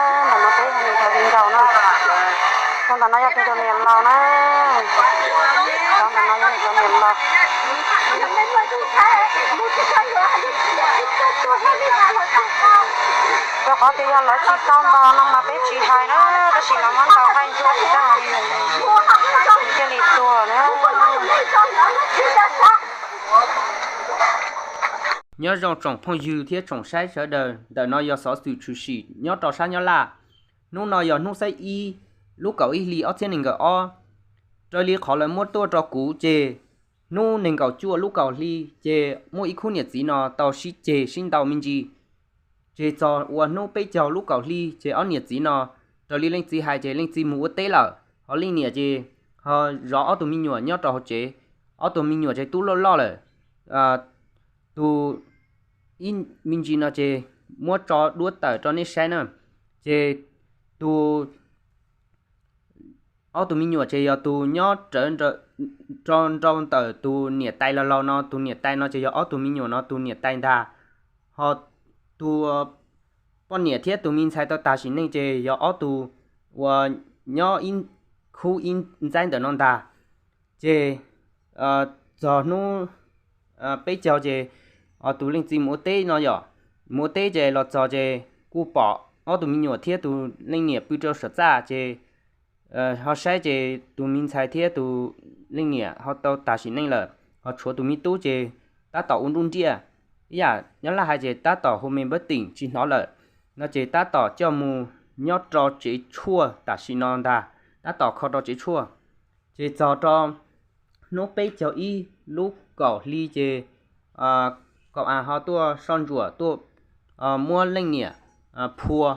Ntawm no peb yog niam laus na, ntawm no yog tus niam laus na, ntawm no yog niam laus. Rau qhov tias yog lawv tsis tau ntaus no mas peb tsis hais na, tab sis lawv muab ntaus nqaij ntsuab tsis tau, thiaj li tuag na. Nyob zoo tsoom phooj ywg thiab tsoom saib sawv daws, ntawm no yog xov xwm tshwm sim nyob rau sab Nyab Laj. Hnub no yog hnub xiab ib, lub kaum ib hli ob txhiab nees nkaum ob. Raws li qhov lawv muab tuaj rau kuv ces hnub nees nkaum cuaj lub kaum hli ces muaj ib khub niam txiv no tau sib ceg sib ntaus me ntsis. Ces txog ua hnub peb caug lub kaum hli ces ob niam txiv no, raws li leej txiv hais ces leej txiv mus ua teb lawm, ho leej niam ces ho zov ob tug me nyuam nyob rau hauv tsev. Ob tug me nyuam ces twb loj loj lawm. Tus ib me ntsis no ces muab tso duab tawm rau nej saib na. Ces tus ob tug me nyuam ces yog tus nyob rawv nrau ntawm tus niam tais laus laus no, tus niam tais no ces yog ob tug me nyuam no tus niam tais ntag. Ho tus poj niam thiab tus me ntxhais tau tas sim neej ces yog ob tug uas nyob ib khub ib ntxaib ntawm no ntag. Ces txog hnub peb caug ces tus leej txiv mus ua teb no yom, mus ua teb ces los txog ces kuj pom ob tug me nyuam thiab tus leej niam pw rau saum txaj ces ho saib ces tus me ntxhais thiab tus leej niam ho tau tas sim neej lawm, ho tshuav tus me tub ces tab tom ua nruj nriaj, ib yam Nyab Laj hais ces tab tom hu me npawb tim tsis hnov lawm no ces tab tom coj mus nyob rau tsev tshuaj tam sim no ntag, tab tom kho rau tsev tshuaj. Ces txog rau hnub peb caug ib lub kaum hli ces kaum av ho tuaj soj ntsuam tuaj muab leej niam phua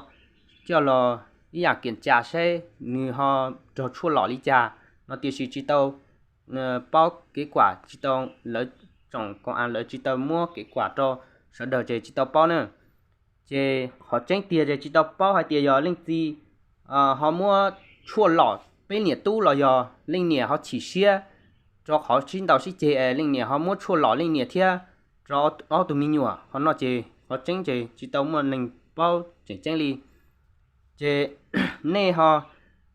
coj los ib yam kiam cas saib nws ho raug tshuaj lom li cas no, tiam sis tsis tau paub kev kuam, tsis tau, lawv tsoom kaum av lawv tsis tau muab kev kuam rau sawv daws ces tsis tau paub na. Ces qhov tseeb tiag ces tsis tau paub hais tias yog leej txiv ho muab tshuaj lom peb niam tub los yog leej niam ho chim siab rau qhov sib ntaus sib ceg es leej niam ho muab tshuaj lom leej niam thiab rau ob tug me nyuam. Qhov no ces qhov tseeb ces tsis tau muaj neeg paub tseem ceeb li. Ces nej ho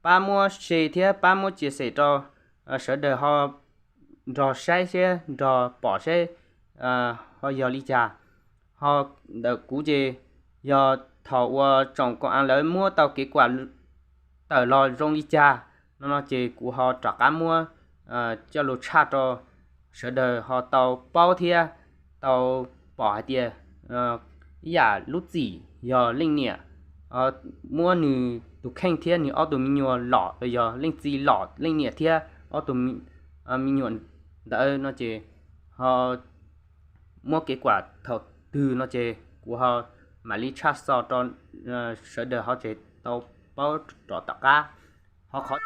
pab muab share thiab pab muab chia sẻ rau sawv daws ho nrog saib thiab nrog pom seb ho yog li cas. Ho ntawm kuv ces yog thaum uas tsoom kaum av lawv muab tau kev kuam tawm los zoo li cas no no ces kuv ho rov qab muab coj los tshaj rau sawv daws ho tau paub thiab tau pom hais tias ib yam lub txim yog leej niam muab nws tus kheej thiab nws ob tug me nyuam lom los yog leej txiv lom leej niam thiab ob tug me nyuam ntawd no ces ho muab kev kuam thaum twg no ces kuv ho mam li tshaj xov rau sawv daws ho tseem tau paub rov tom qab. Ho qhov